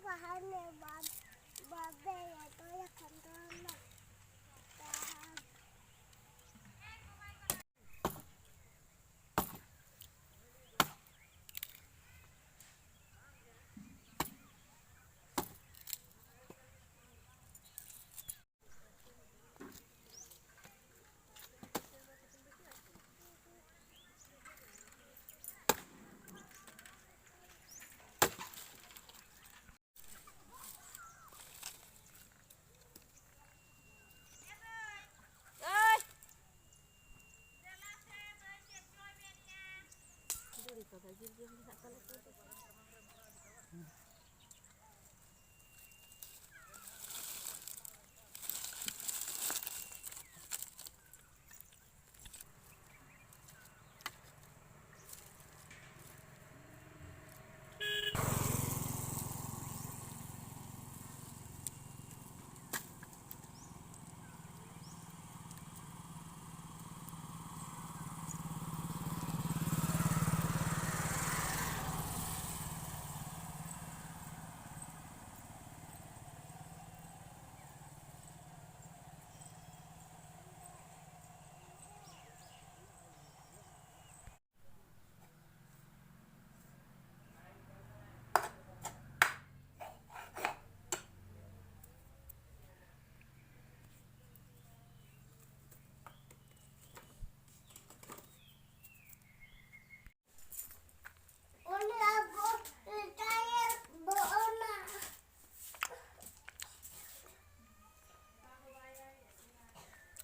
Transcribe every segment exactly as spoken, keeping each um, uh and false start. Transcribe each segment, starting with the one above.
ᱵᱟᱦᱟ ᱨᱮ ᱵᱟᱵ-, ᱵᱟᱵᱮ ᱞᱮᱴᱚᱭᱟ ᱠᱷᱟᱱᱴᱟᱲ ᱨᱮᱱᱟᱜ᱾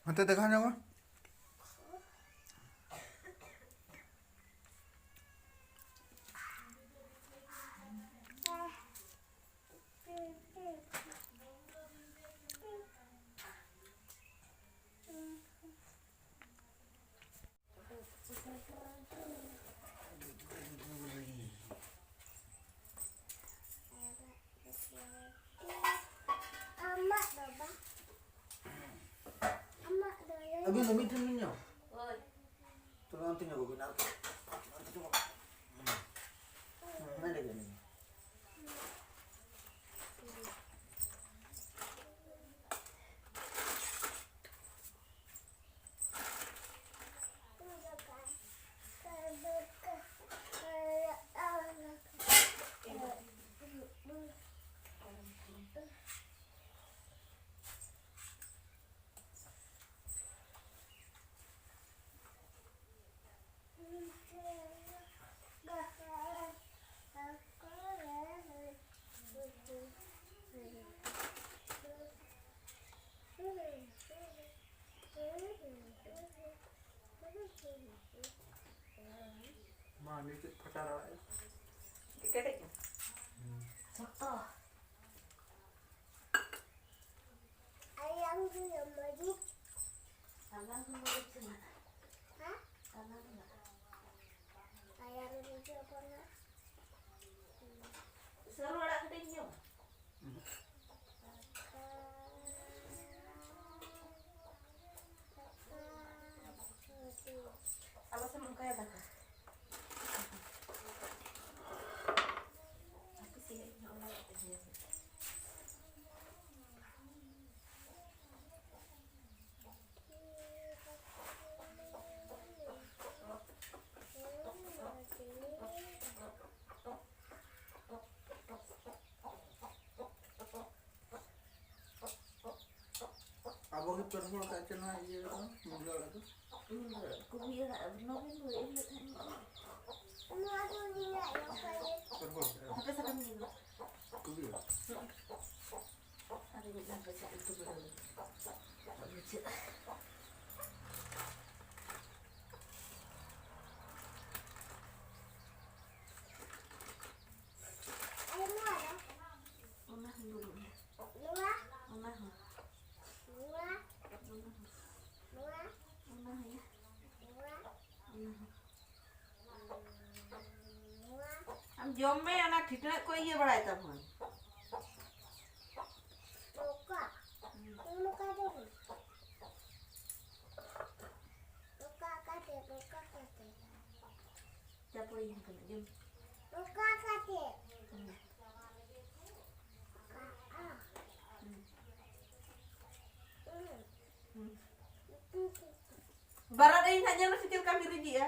ᱦᱟᱱᱛᱮ ᱫᱮᱠᱷᱟᱣ ᱧᱚᱜ ᱢᱮ᱾ ᱟᱢᱟᱜ ᱫᱚ ᱵᱟᱝ᱾ ᱟᱢᱟᱜ ᱫᱚ ᱟᱹᱵᱤᱱ ᱫᱚ ᱢᱤᱫ ᱴᱷᱮᱱ ᱵᱤᱱ ᱧᱟᱢᱟ? ᱦᱳᱭ᱾ ᱛᱚᱵᱮ ᱚᱱᱛᱮ ᱧᱚᱜᱚᱜ ᱵᱤᱱ ᱟᱨ ᱚᱱᱛᱮ ᱧᱚᱜᱚᱜ ᱵᱤᱱ᱾ ᱦᱩᱸ, ᱱᱚᱰᱮ ᱜᱮ ᱟᱹᱞᱤᱧ᱾ ᱢᱟ, ᱱᱤᱛᱚᱜ ᱯᱷᱟᱴᱟ ᱨᱟᱲᱟᱜ ᱮ᱾ ᱠᱮᱴᱮᱡ ᱧᱚᱜ᱾ ᱦᱩᱸ᱾ ᱥᱚᱠᱛᱚ᱾ ᱟᱭᱟᱝ ᱫᱚ ᱢᱟᱹᱨᱤᱪ᱾ ᱟᱭᱟᱝ ᱫᱚ ᱢᱟᱹᱨᱤᱪ ᱠᱟᱱᱟ᱾ ᱦᱮᱸ? ᱟᱭᱟᱝ ᱫᱚ᱾ ᱟᱭᱟᱝ ᱫᱚ ᱪᱮᱫ ᱠᱟᱱᱟ? ᱥᱟᱹᱨᱩ ᱟᱲᱟᱜ ᱠᱟᱹᱴᱤᱡ ᱤᱧ ᱡᱚᱢᱟ᱾ ᱟᱞᱚ ᱥᱮᱢ ᱚᱱᱠᱟᱭᱟ ᱫᱟᱠᱟ᱾ ᱦᱟᱯᱮ ᱥᱮ, ᱤᱧ ᱦᱚᱸ ᱚᱱᱟ ᱠᱟᱛᱮ ᱧᱮᱞ ᱦᱩᱭᱩᱜᱼᱟ᱾ ᱟᱵᱚ ᱜᱮ ᱯᱮ ᱨᱚᱦᱚᱲ ᱠᱟᱜ ᱪᱚ ᱱᱚᱣᱟ ᱤᱭᱟᱹ ᱨᱮᱫᱚ, ᱢᱩᱱᱜᱟᱹ ᱟᱲᱟᱜ ᱫᱚ᱾ ᱤᱧ ᱫᱚ ᱠᱚᱵᱤ ᱟᱲᱟᱜ ᱱᱚᱣᱟ ᱜᱤᱧ ᱞᱟᱹᱭ ᱞᱮᱫ ᱛᱟᱦᱮᱸᱫ᱾ ᱱᱚᱣᱟ ᱫᱚ ᱤᱧᱟᱹᱜ ᱞᱚᱠᱚᱭ᱾ ᱯᱮ ᱨᱚᱦᱚᱲ ᱠᱟᱜᱼᱟ? ᱦᱟᱯᱮ ᱥᱟᱠᱟᱢ ᱤᱧ ᱟᱹᱜᱩ᱾ ᱠᱚᱵᱤ ᱟᱲᱟᱜ᱾ ᱟᱨ ᱢᱤᱫ ᱫᱷᱟᱣ ᱯᱮ ᱪᱮᱫ ᱩᱛᱩ ᱵᱮᱱᱟᱣ ᱞᱟᱹᱜᱤᱫ᱾ ᱵᱩᱡᱷᱟᱹᱜᱼᱟ᱾ ᱟᱨ ᱱᱚᱣᱟ ᱫᱚ? ᱚᱱᱟ ᱦᱚᱸ ᱵᱟᱹᱱᱩᱜᱼᱟ᱾ ᱱᱚᱣᱟ? ᱚᱱᱟ ᱦᱚᱸ᱾ ᱱᱚᱣᱟ? ᱚᱱᱟ ᱦᱚᱸ᱾ ᱱᱚᱣᱟ? ᱚᱱᱟ ᱦᱚᱸ᱾ ᱱᱚᱣᱟ? ᱚᱱᱟ ᱦᱚᱸ᱾ ᱱᱚᱣᱟ? ᱟᱢ ᱡᱚᱢ ᱢᱮ, ᱚᱱᱟ ᱴᱷᱤᱴᱱᱟᱹᱜ ᱠᱚ ᱤᱭᱟᱹ ᱵᱟᱲᱟᱭ ᱛᱟᱵᱚᱱ᱾ ᱱᱚᱝᱠᱟ? ᱦᱩᱸ᱾ ᱱᱚᱝᱠᱟ ᱫᱚ ᱵᱟᱝ᱾ ᱱᱚᱝᱠᱟ ᱠᱟᱛᱮ, ᱱᱚᱝᱠᱟ ᱠᱟᱛᱮ᱾ ᱪᱟᱯᱚᱲᱤᱭᱟᱹᱧ ᱠᱟᱱᱟ, ᱡᱚᱢ᱾ ᱱᱚᱝᱠᱟ ᱠᱟᱛᱮ᱾ ᱦᱩᱸ᱾ ᱦᱩᱸ᱾ ᱦᱩᱸ᱾ ᱵᱟᱨᱟᱫ ᱟᱹᱧ ᱦᱟᱸᱜ, ᱧᱮᱞ ᱢᱮᱥᱮ ᱪᱮᱫ ᱞᱮᱠᱟᱢ ᱦᱤᱨᱤᱡᱮᱜᱼᱟ᱾